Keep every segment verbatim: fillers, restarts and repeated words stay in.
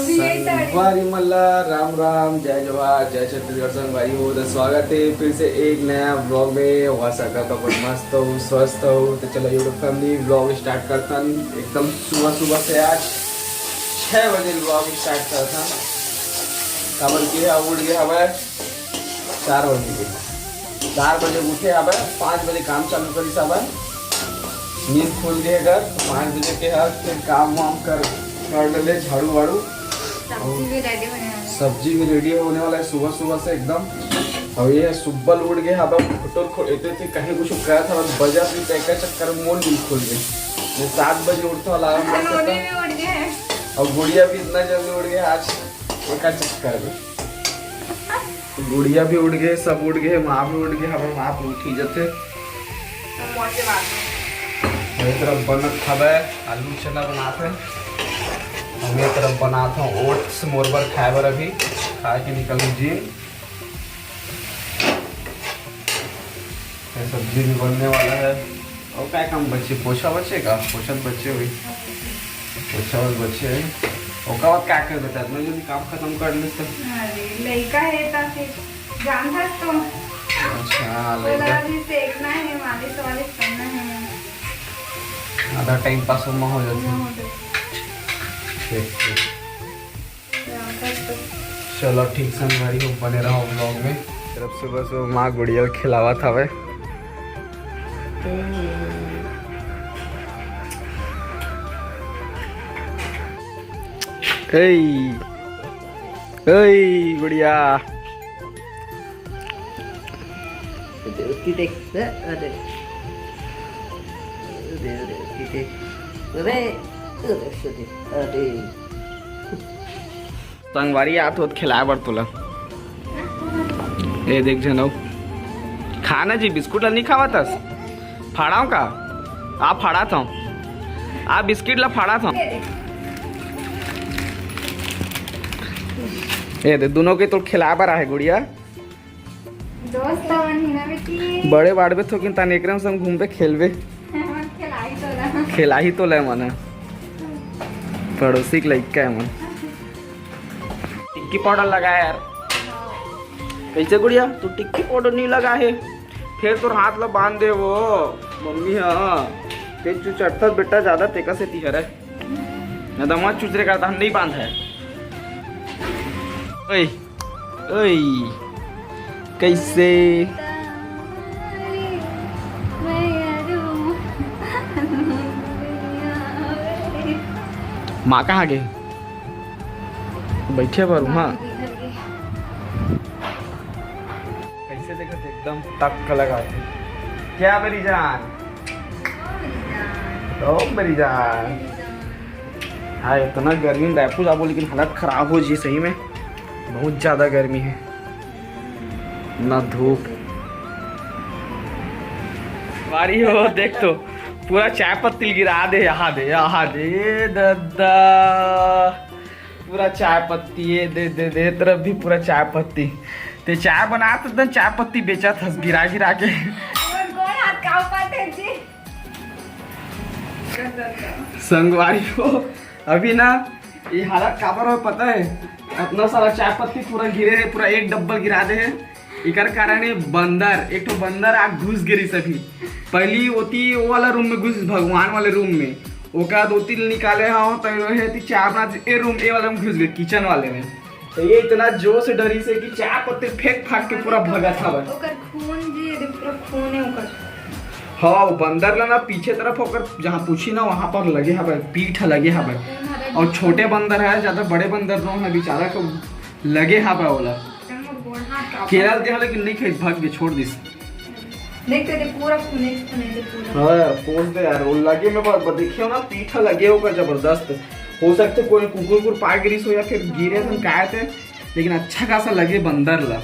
संगवारी मन ला राम राम, जय जोहार, जय छत्तीसगढ़। संगवारी हो, तो स्वागत है फिर से एक नया ब्लॉग में। आशा करता हूँ अपन मस्त हो, स्वस्थ हो। तो चलो YouTube फैमिली, ब्लॉग स्टार्ट करथन एकदम सुबह सुबह से। आज छः बजे ब्लॉग स्टार्ट करथन, काबर के अब उठ गए हवे चार बजे के, चार बजे उठे हवे, पाँच बजे काम चालू करिस हवे। नींद खुल गए अगर तो पाँच बजे के हर फिर काम वाम कर कर ले झाड़ू वाड़ू। सब्जी भी रेडी होने वाला है। सब्जी भी रेडी होने वाला है सुबह सुबह से एकदम। अब ये सुब्बल उठ गए हवे, फोटो खो एते थे कहीं कुछ कहा था, बजा भी तय का चक्कर में मोर नींद खुल गई। मैं सात बजे उठता अलार्म नोनी बजता भी उठ गए हैं। और गुड़िया भी इतना जल्दी उठ गया आज, एका चक्कर में। गुड़िया भी उठ गए, सब उठ गए, माँ भी उठ गए, हमारे माँ भी उठी जते। हम मोर के बाद में। मेरी तरफ बनत हवे आलू चना बनात है, और मेरी तरफ बनात हूँ ओट्स मोर बर खाए बर, अभी खा के निकलूँ जिम। ये सब्जी भी बनने वाला है। और क्या काम बचे? पोछा बचेगा, पोछा तो बचे हुई, पोछा बस बचे है। ओकर बाद क्या कर बेटा, इतना जल्दी काम खत्म कर ले तो। अरे लड़का है तो फिर जानता तो अच्छा, बोला लड़का भी सेकना है, मालिश वालिश करना है। आधा टाइम पास होमा हो जाता ना है। हो तो ठीक, ठीक। जानता तो चलो ठीक संगवारी हो, बने रहो ब्लॉग में। तरफ से बस वो माँ गुड़िया ल खिलावत हवे। ए, ए गुड़िया, देख, देख, अरे, अरे, अरे, देख, अरे, अरे, अरे, अरे। संगवारी आत होत खिलाए बर तोला। ए देख जनऊ, खा ना जी, बिस्कुट ल नहीं खावत हस? फाड़ाव का? आ फाड़ात हूँ, आ बिस्किट ला फाड़ात हूँ। ए दे, दोनों के तो खिलाए बर आहे गुड़िया। दोस्त मन ही ना बेटी। बड़े बाड़बे थोकिन तान एकरे संग घूमबे खेलबे। हम खिलाई तो रहा। खेलाही तो ले मन, पड़ोसी के लइका है मन। टिक्की पाउडर लगा यार। कैसे गुड़िया, तू टिक्की पाउडर नहीं लगा है, फिर तोर हाथ ला बांध दे वो मम्मी। हाँ, फिर तू चटथस बेटा ज्यादा तेका से तिहर है। ना तो मत चुचरे करता, हम नहीं बांध है। ओए, ओए, कैसे? माँ कहाँ गए? बैठे बर हाँ। कैसे देखत एकदम तक लगा के। क्या मेरी जान? ओ मेरी जान। हाँ, इतना गर्मी में रायपुर जाबो लेकिन हालत खराब हो जी सही में, बहुत ज्यादा गर्मी है ना धूप। बारी हो देख तो पूरा चाय पत्ती गिरा दे, यहाँ दे, यहाँ दे, ए दादा, पूरा चाय पत्ती, ये दे दे दे, ए तरफ भी पूरा चाय पत्ती। ते चाय बनात एकदम चाय पत्ती बेचत हस गिरा गिरा के। और गोड़ हाथ का ऊपर थे जी। संगवारी हो, अभी ना ये हालत काबर हो पता है? इतना सारा चाय पत्ती पूरा गिरे है, पूरा एक डब्बल गिरा दे है। इकर कारण ये बंदर, एक ठो बंदर आ घुस गिरी सभी। पहली ओती वो वाला रूम में घुस, भगवान वाले रूम में, ओकर बाद ओती ले निकाले हो तो ये थी चार पांच ए रूम ए वाला में घुस गए, किचन वाले में। तो ये इतना जोर से डरी से कि चाय पत्ती फेंक फाक के पूरा भगत हवा। ओकर खून जी, देख पूरा खून है ओकर। हाँ, वो बंदर ला ना पीछे तरफ ओकर जहाँ पूछी ना वहाँ पर लगे हवे, पीठ लगे हवे। और छोटे बंदर है, ज्यादा बड़े बंदर नो है, बेचारा को लगे हवे ओला। एकदम मोर गोड़ हाथ का केरा दे हवे कि नहीं खाई, भाग के छोड़ दिस। देख तेरे पूरा खूने खूने दे पूरा। हाँ यार, पोंछ दे यार, वो लगे में ब-, ब-, देखियो ना पीठ लगे ओकर जबरदस्त। हो सकते कोई कुकुर कुकुर पा गिरिस हो या फिर गिरे हम काहे थे, लेकिन अच्छा खासा लगे बंदर ला।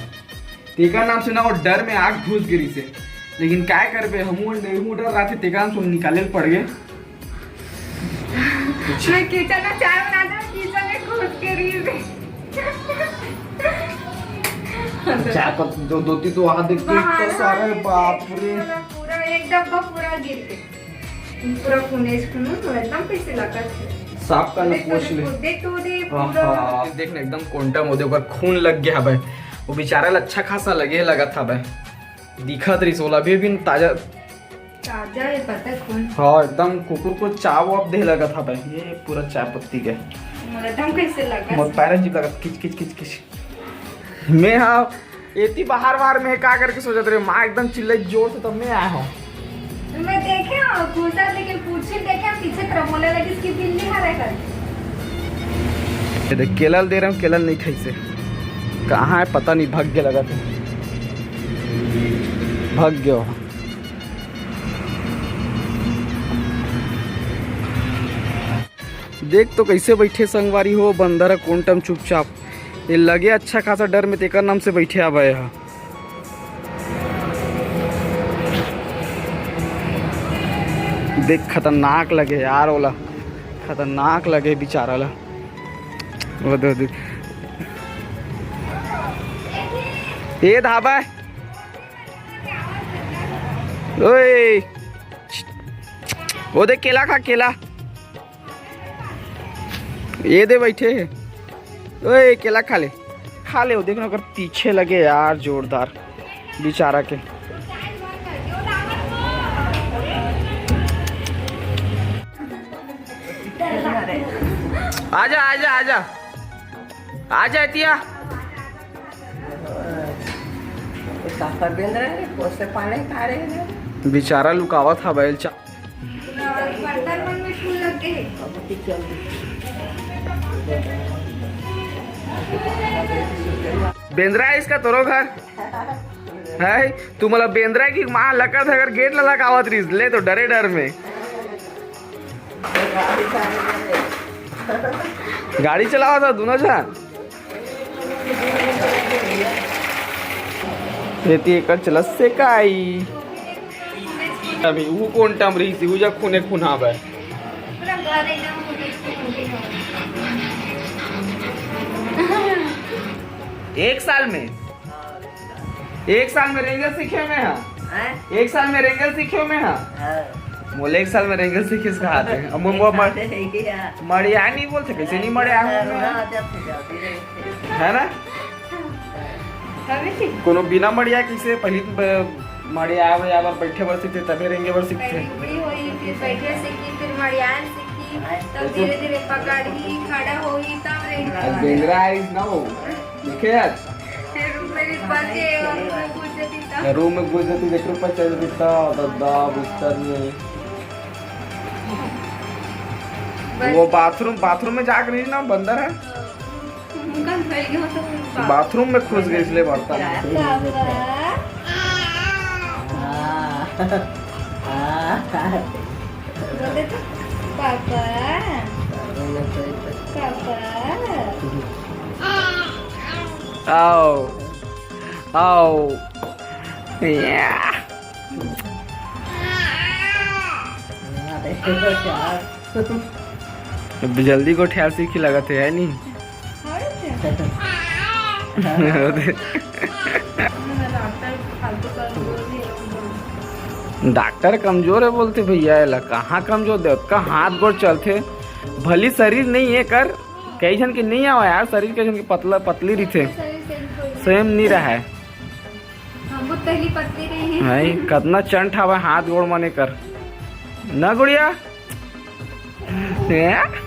तेकर नाम से ना वो डर में आग घुस गिरी से। लेकिन काय करबे, हमू हमू डर रहा थे, तेकर नाम से निकाले ल पड़ गए। मैं किचन में चाय बनाते हुए किचन में घुस के रही थी। चाय पत्ती दो दो तीन तो वहां देखते इतना सारा है, बाप रे। पूरा एक डब्बा पूरा गिर गया। पूरा खूने खून तो एकदम कैसे लगा था। साफ कर ले, पोछ ले। देख तो दे हाँ, पूरा। हाँ। देख ना, एकदम कोंटा मोदे ओकर खून लग गया हवय। वो बेचारा ला अच्छा खासा लगे लगत हवय। दिखत रहिस ओला अभी, अभी ताजा। ताजा है, पता है खून। हाँ, एकदम कुकुर को चाव वाव दे लगत हवय। ये पूरा चाय पत्ती के। मोला एकदम कैसे लगा? मोर पैर अजीब लगत, किच, किच, किच, किच। मैं हाँ, एती बाहर, बाहर में का करके सोचत रहे, माँ एकदम चिल्लाई जोर से, तब मैं आया हूँ। मैं देखे हूँ, घूसा लेके पूछे, देखे हूँ, पीछे तरफ बोले लगी, "इसकी बिल्ली हरे" करके। ये देख, केला ल दे रहे हूँ, केला ल नहीं खाई से। कहाँ है पता नहीं, भग गया लगा था। भग गया वहाँ। देख तो कैसे बैठे संगवारी हो, बंदर ह कोन टाइम चुपचाप। ये लगे अच्छा खासा डर में, तेकर नाम से बैठे हवय ह। देख, खतरनाक लगे यार ओला, खतरनाक लगे बेचारा ला। वो दे, दे। ए धाबा, ओए, वो दे केला खा, केला। ये दे बैठे हे। ओए, केला खा ले, खा ले। वो देख ना, ओकर पीछे लगे यार, जोरदार बेचारा के। आजा, आजा, आजा, आजा एतिया। ये काकर बेंदरा रे, पोसे पाले का रे रे। बेचारा लुकावत हा बैल चा। बर्तन मन में फूल लग गए। बेंदरा है इसका तोरो घर है। तू मोला बेंदरा की माँ लकत अगर गेट ला लगावत रहीस ले तो डरे डर में। गाड़ी चलावत हा दोनों झन। खेती एकर चलत से काई। अभी वो कोन टाइम रही थी, वो जा खूने खून आवे। एक साल में, एक साल में रेंगल सीखे मैं हाँ। हैं? एक साल में रेंगल सीखे मैं हाँ। हाँ। बोले एक साल में रेंगल सीखिस कहा थे। अब मुंबई मर-, सीखा थे, क्या? मड़िया नहीं बोलते, कैसे नहीं मड़िया हूँ मैं? हाँ, जब से जाती रही। है ना? हमें ठीक। कोनो बिना मड़िया किसे पहिली ब-, मड़िया आवे, आवे, बैठे बर सीखते, तभे रेंगे बर सीखते। पहली बूढ़ी होई, फिर बैठे सीखी, फिर मड़िया सीखी, तब धीरे धीरे पकड़ही, खड़ा होही, तब रेंगे। आज बेंदरा आइस ना वो, देखे आज? फिर रूम में भी बंद है, और रूम में घुस जाती तब। रूम में घुस जाती, देख ऊपर चल जाती तब, दद्दा, बिस्तर में। बस। वो बाथरूम, बाथरूम में जाके रही ना, बंदर है। मुंह कान धोए गए हो तो बाप। बाथरूम में घुस गए इसलिए बर्तन। पापा। हाँ। हाँ। बोल दे तो, पापा। पापा। आओ, आओ। या। हाँ, देखो तो क्या। अब जल्दी गोठियार सीखी लगत हे, है नी? डॉक्टर कमजोर है बोलते भैया, एला कहाँ कमजोर दे, ओतका हाथ गोड़ चलथे, भली शरीर नहीं है कर, कई झन के नहीं आवा यार, शरीर कई झन के पतला पतली रहिथे, सेम नहीं रहा है। हमको पहली पत्नी नहीं है। नहीं, कतना चंट हवा हाथ गोड़ मने कर। ना गुड़िया? हैं?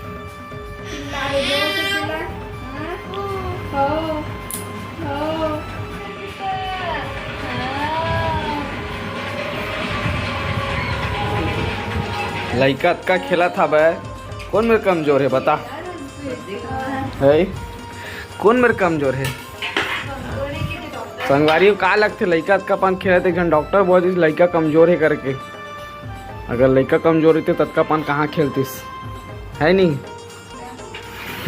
लइका अतका खेलत हवय, कौन मेर कमजोर है बता? है? कौन मेर कमजोर है? संगवारी हो का लगथे, लइका अतका पान खेलत, एक झन डॉक्टर बोल दिस लइका कमजोर है करके। अगर लइका कमजोर रहिते, ततका पान कहाँ खेलतिस, है नी?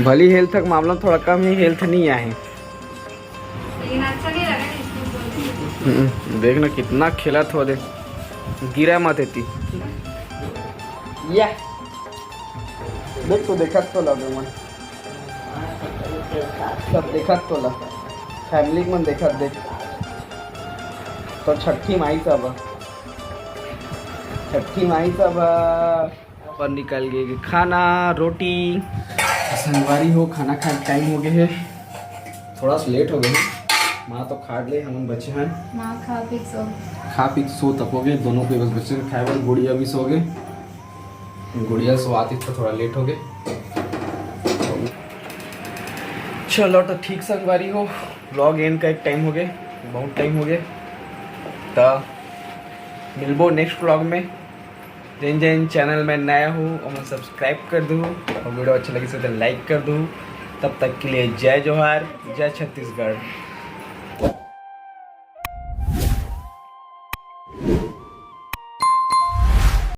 भली हेल्थ के मामला में थोड़ा कम ही, हेल्थ नहीं आहे। लेकिन अच्छा नहीं लगा ना इसको बोलते। हम्म, देख ना कितना खेलत हो दे, गिरा मत एती। या देख तो देखत तो लगे मन। सब देखत तोला, फैमिली मन देखत देख। तो छठी माई सब, छठी माई सब। और निकल गे खाना, रोटी। संगवारी हो, खाना खाए टाइम हो गए है, थोड़ा सा लेट हो गए है। माँ तो खा ले, हम बचे हैं। माँ खा पी सो। खा पी सो तक हो गए दोनों के, बस बचे हैं खाए बर। गुड़िया भी सो गए, गुड़िया सो आती तो थोड़ा लेट हो गए। चलो तो ठीक संगवारी हो, व्लॉग एंड का एक टाइम हो गए, बहुत टाइम हो गए। तो मिलबो नेक्स्ट व्लॉग में। जिन जिन चैनल में नया हो, ओमन सब्सक्राइब कर दू और वीडियो अच्छा लगे तो लाइक कर दू। तब तक के लिए जय जोहार, जय छत्तीसगढ़।